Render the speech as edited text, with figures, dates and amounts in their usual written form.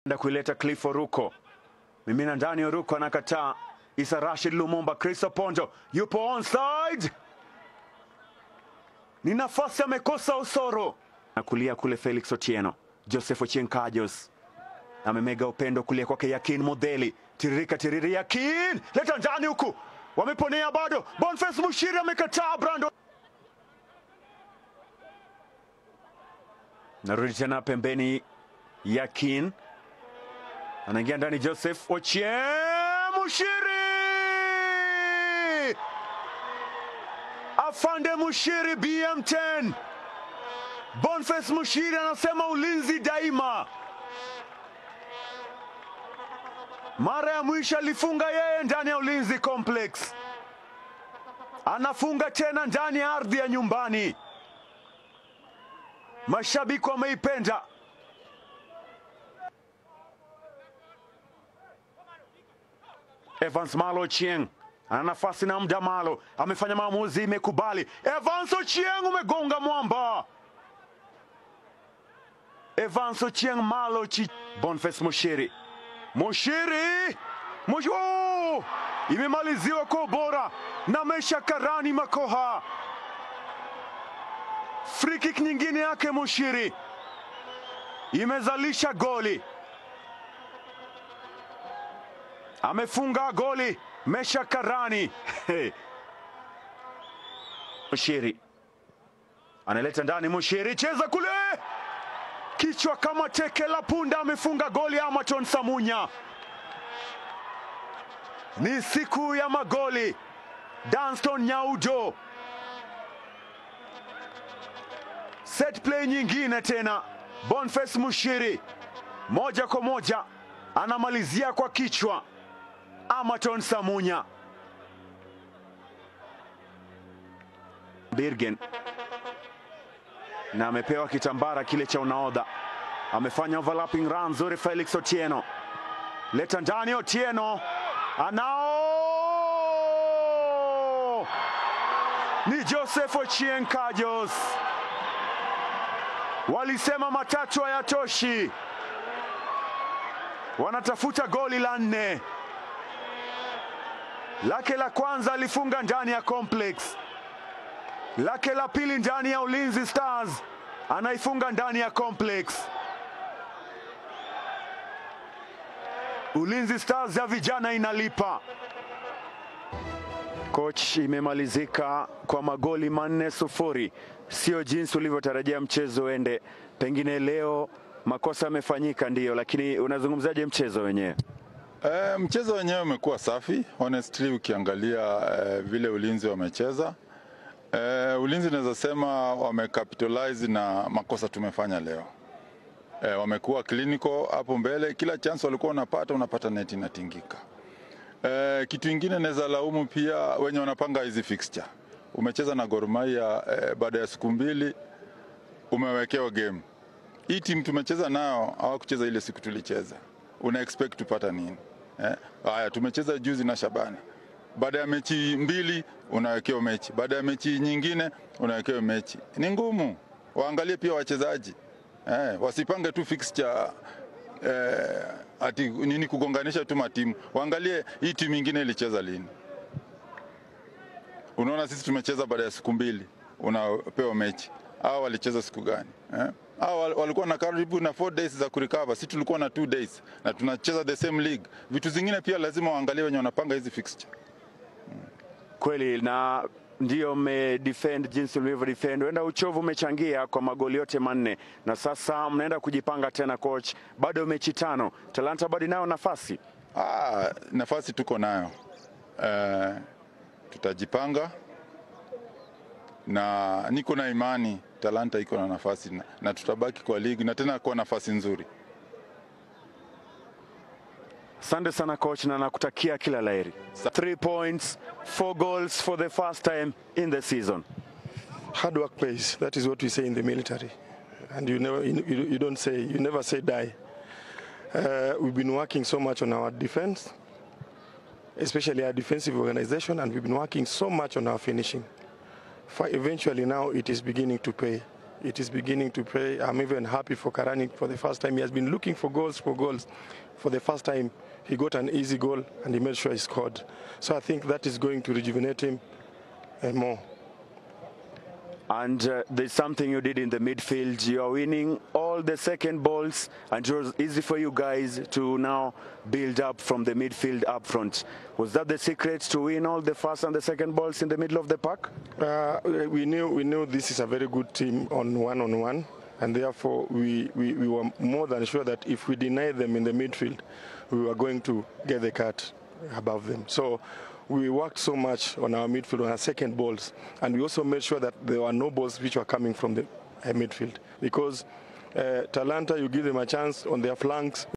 Kuileta Cliff Oruko, mimina ndani, Oruko anakataa. Isa Rashid Lumumba, Chris Oponjo yupo onside, ni nafasi amekosa Osoro. Na kulia kule Felix Otieno, Joseph Ochieng Kajos amemega upendo kulia kwake Yakin Modeli, tiririka tiriri, Yakin leta ndani huku, wameponea bado. Boniface Mushiri amekataa, Brando narudi tena pembeni, Yakin anaingia ndani, Joseph Ochieng Mushiri, Afande Mushiri BM10. Boniface Mushiri anasema ulinzi daima. Mara ya mwisho alifunga yeye ndani ya Ulinzi Complex, anafunga tena ndani ya ardhi ya nyumbani. Mashabiki wameipenda. Evans Malo Ochieng ana nafasi na muda. Malo amefanya maamuzi, imekubali. Evans Ochieng umegonga mwamba. Evans Ochieng Malo Chi Boniface Mushiri. Mushiri! Mushiri! Oh! Imemaliziwa kwa ubora na Mesha Karani Makoha. Free kick nyingine yake Mushiri imezalisha goli. Amefunga goli Mesha Karani. Hey. Mushiri analeta ndani, Mushiri cheza kule, kichwa kama teke la punda, amefunga goli Amaton Samunya. Ni siku ya magoli. Danston Nyaujo, set play nyingine tena. Boniface Mushiri moja kwa moja anamalizia kwa kichwa Amaton Samunya. Birgen na amepewa kitambara kile cha unaodha. Amefanya overlapping run nzuri Felix Otieno. Leta ndani Otieno. Anao! Ni Joseph Ochieng Kajos. Walisema matatu hayatoshi. Wanatafuta goli la nne. Lake la kwanza alifunga ndani ya Complex. Lake la pili ndani ya Ulinzi Stars, anaifunga ndani ya Complex. Ulinzi Stars ya vijana inalipa. Coach, imemalizika kwa magoli 4-0. Sio jinsi ulivyotarajia mchezo uende. Pengine leo makosa yamefanyika ndio, lakini unazungumzaje mchezo wenyewe? Mchezo wenyewe umekuwa safi. Honestly, ukiangalia vile Ulinzi wamecheza, Ulinzi naweza sema wamecapitalize na makosa tumefanya leo. Wamekuwa clinical hapo mbele, kila chance walikuwa unapata net inatingika. Kitu ingine naweza laumu pia wenye wanapanga hizi fixture. Umecheza na Gor Mahia, baada ya siku mbili umewekewa game. Hii team tumecheza nao hawakucheza ile siku tulicheza. Una expect tupata nini? Haya, tumecheza juzi na Shabana. Baada ya mechi mbili unawekewa mechi, baada ya mechi nyingine unawekewa mechi. Ni ngumu. Waangalie pia wachezaji. Wasipange tu fixture ati nini kugonganisha tu matimu. Waangalie hii timu nyingine ilicheza lini. Unaona sisi tumecheza baada ya siku mbili unapewa mechi. Hao walicheza siku gani? Hao walikuwa na karibu na 4 days za kurecover, sisi tulikuwa na 2 days na tunacheza the same league. Vitu zingine pia lazima waangalie wenye wanapanga hizi fixture. Kweli, na ndio mme defend jinsi mlivyo defend. Wenda uchovu umechangia kwa magoli yote 4, na sasa mnaenda kujipanga tena coach. Bado mechi 5, Talanta bado nayo nafasi. Nafasi tuko nayo. Tutajipanga na niko na imani Talanta iko na nafasi na tutabaki kwa ligi na tena kwa nafasi nzuri. Asante sana coach, na nakutakia kila laheri. 3 points, 4 goals for the first time in the season. Hard work pays. That is what we say in the military. And you never, you don't say, you never say die. We've been working so much on our defense, especially our defensive organization, and we've been working so much on our finishing. Eventually now it is beginning to pay. It is beginning to pay. I'm even happy for Karani for the first time. He has been looking for goals for goals. For the first time, he got an easy goal and he made sure he scored. So I think that is going to rejuvenate him and more. And there's something you did in the midfield. You are winning all the second balls, and it was easy for you guys to now build up from the midfield up front. Was that the secret to win all the first and the second balls in the middle of the park? We knew this is a very good team on one-on-one, and therefore we were more than sure that if we deny them in the midfield, we were going to get the cut above them. So we worked so much on our midfield, on our second balls, and we also made sure that there were no balls which were coming from the midfield, because Talanta, you give them a chance on their flanks.